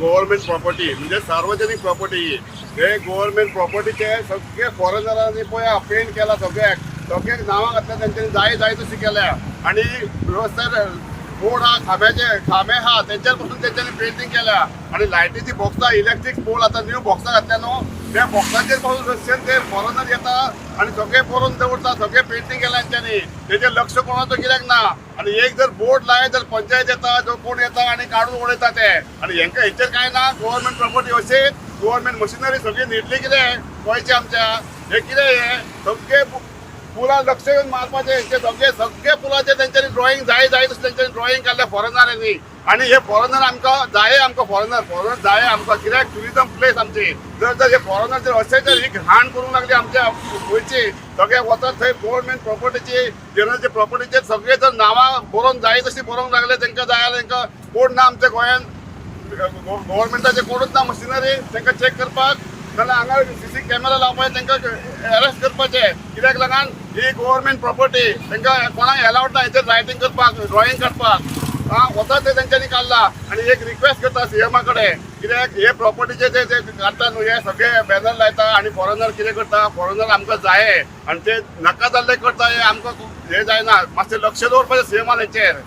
Government property म्हणजे सार्वजनिक property. हे गव्हर्मेंट प्रॉपर्टीचे सगळे फॉरेनरांनी पळय पेंट केला. सगळ्याक सगळ्याक नांवां घातल्या तेंच्यांनी, जाय जाय तशी केल्या. आनी रस्त्यार बोर्ड आहा, खांब्याचे खांबे आहा, तेंच्यार पासून तेंच्यांनी पेंटींग केल्या. आनी लायटीची बॉक्सां, इलेक्ट्रीक पोल, आतां न्यू बॉक्सां घातल्या न्हू, त्या बॉक्सांचेर पासून रस्त्यान ते फॉरेनर येता आनी सगळे बरोवन दवरता. सगळे पेंटींग केल्या तेंच्यांनी. तेजेर लक्ष कोणाचो कित्याक ना? आनी एक जर बोर्ड लायत जर पंचायत येता, जो कोण येता आनी काडून उडयता ते. आनी हेंका हेचेर कांय ना. गव्हर्मेंट प्रॉपर्टी अशेंच गव्हर्मेंट मशिनरी सगळी न्हिदली कितें गोंयचे आमच्या? हे कितें हे सगळे पुलां लक्ष घेवन मारपाचे हेंचे. सगळे सगळे पुलाचे तेंच्यांनी ड्रॉइंग जाय जाय तशें तेंच्यांनी ड्रॉइंग काडल्या फॉरेनरांनी. आनी हे फॉरेनर आमकां जाय, आमकां फॉरेनर फॉरेनर जाय आमकां, कित्याक ट्युरिजम प्लेस आमची. जर जर हे फॉरेनर जर अशें जर ही घाण करूंक लागली आमच्या गोंयची, सगळे वतात थंय गव्हर्मेंट प्रॉपर्टीची, जनरलची प्रॉपर्टीचे सगळे जर नांवां बरोवन जाय तशी बरोवंक लागले, तांकां जाय जाल्यार तांकां कोण ना आमच्या गोंयान. गव्हर्मेंटाचे कोणूच ना मशिनरी तांकां चॅक करपाक. जाल्यार हांगा सीसी कॅमेरा लावपाचे, तांकां अरेस्ट करपाचे. कित्याक लागून ही गव्हर्मेंट प्रॉपर्टी, तांकां कोणाक एलावड ना हेचेर रायटींग करपाक, ड्रॉइंग काडपाक. आं, वता ते तेंच्यांनी काडला. आनी एक रिक्वेस्ट करता सीएमा कडेन, कित्याक हे प्रॉपर्टीचे ते ते काडटा न्हू, हे सगळे बॅनर लायता आनी फॉरेनर कितें करता? फॉरेनर आमकां जाये आनी ते नाका जाल्ले करता. हे आमकां हे जायना. मातशें लक्ष दवरपाचें सीएमान हेचेर.